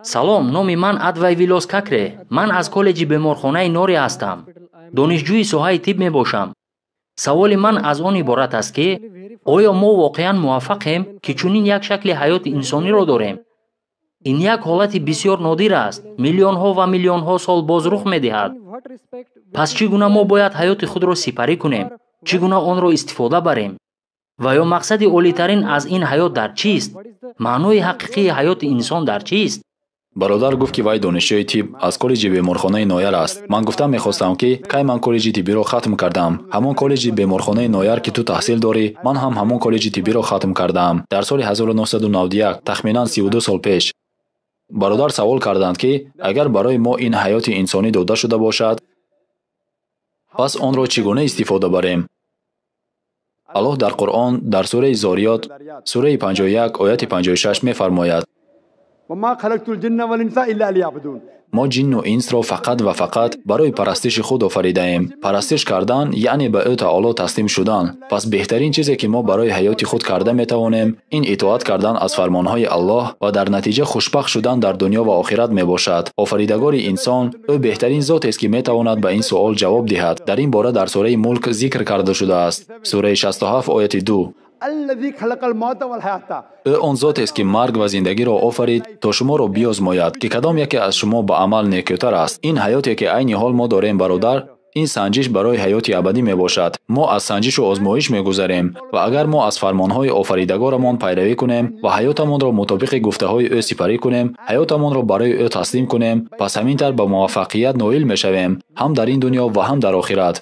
Салом, номи ман Адвай Вилос Какре. Ман аз коллеҷи беморхонаи Нори ҳастам. Донишҷӯи соҳаи тиб мебошам. Саволи ман аз он иборат аст, ки оё мо воқеан муваффақем, ки чунин як шакли ҳаёти инсониро дорем? Ин як ҳолати бисёр нодир аст. Миллионҳо ва миллионҳо сол боз рух медиҳад. Пас чӣ гуна мо бояд ҳаёти худро сипарӣ кунем? Чӣ гуна онро истифода барем? Ва ё мақсади олитарин аз ин ҳаёт дар чист? Маънои ҳақиқии ҳаёти инсон дар чист? Бародар гуфт, ки вай донишҷӯи тиб аз коллеҷи беморхонаи Нояр аст. Ман гуфтам мехостам, ки кай ман коллеҷи тиббиро хатм кардам. Ҳамон коллеҷи беморхонаи Нояр, ки ту таҳсил дорӣ, ман ҳам ҳамон коллеҷи тиббиро хатм кардаам дар соли 1991, тахминан 32 сол пеш. Бародар савол карданд, ки агар барои мо ин ҳаёти инсонӣ дода шуда бошад, пас онро чӣ гуна истифода барем? Аллоҳ дар Қуръон дар сураи Зориёт, сураи 51, ояти 56 мефармояд: мо ҷинну инсро фақат ва фақат барои парастиши худ офаридаем. Парастиш кардан яъне ба ӯ таоло таслим шудан. Пас беҳтарин чизе, ки мо барои ҳаёти худ карда метавонем, ин итоат кардан аз фармонҳои Аллоҳ ва дар натиҷа хушбахт шудан дар дунё ва охират мебошад. Офаридагори инсон ӯ беҳтарин зотест, ки метавонад ба ин суол ҷавоб диҳад. Дар ин бора дар сураи Мулк зикр карда шудааст, сураи 67, ояти 2. Ӯ он зотест, ки марг ва зиндагиро офарид, то шуморо биозмояд, ки кадом яке аз шумо ба амал некӯтар аст. Ин ҳаёте, ки айни ҳол мо дорем, бародар, ин санҷиш барои ҳаёти абадӣ мебошад. Мо аз санҷишу озмоиш мегузарем ва агар мо аз фармонҳои офаридагорамон пайравӣ кунем ва ҳаётамонро мутобиқи гуфтаҳои ӯ сипарӣ кунем, ҳаётамонро барои ӯ таслим кунем, пас ҳамин тавр ба муваффақият ноил мешавем, ҳам дар ин дунё ва ҳам дар охират.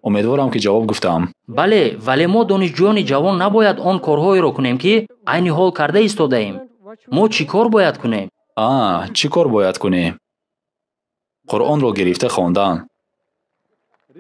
Умедворам, ки ҷавоб гуфтам. Бале, вале мо донишҷӯёни ҷавон набояд он корҳоеро кунем, ки айни ҳол карда истодаем. Мо чӣ кор бояд кунем? Чӣ кор бояд кунем? Қуръонро гирифта хондан.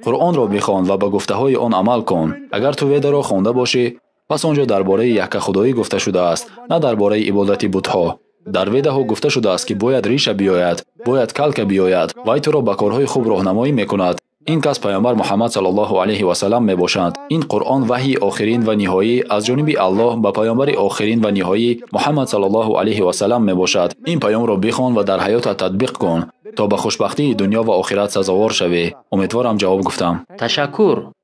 Қуръонро бихон ва ба гуфтаҳои он амал кун. Агар ту Ведаро хонда бошӣ, пас он ҷо дар бораи яккахудоӣ гуфта шудааст, на дар бораи ибодати бутҳо. Дар Ведаҳо гуфта шудааст, ки бояд риша биёяд, бояд калка биёяд. Вай туро ба корҳои хуб роҳнамоӣ мекунад. Ин кас пайғамбар Муҳаммад саллаллоҳу алайҳи васаллам мебошанд. Ин Қуръон ваҳйи охирин ва ниҳоӣ аз ҷониби Аллоҳ ба пайғамбари охирин ва ниҳоӣ Муҳаммад саллаллоҳу алайҳи васаллам мебошад. Ин паёмро бихон ва дар ҳаётат татбиқ кун, то ба хушбахтии дунё ва охират сазовор шавӣ. Умедворам, ҷавоб гуфтам. Ташаккур.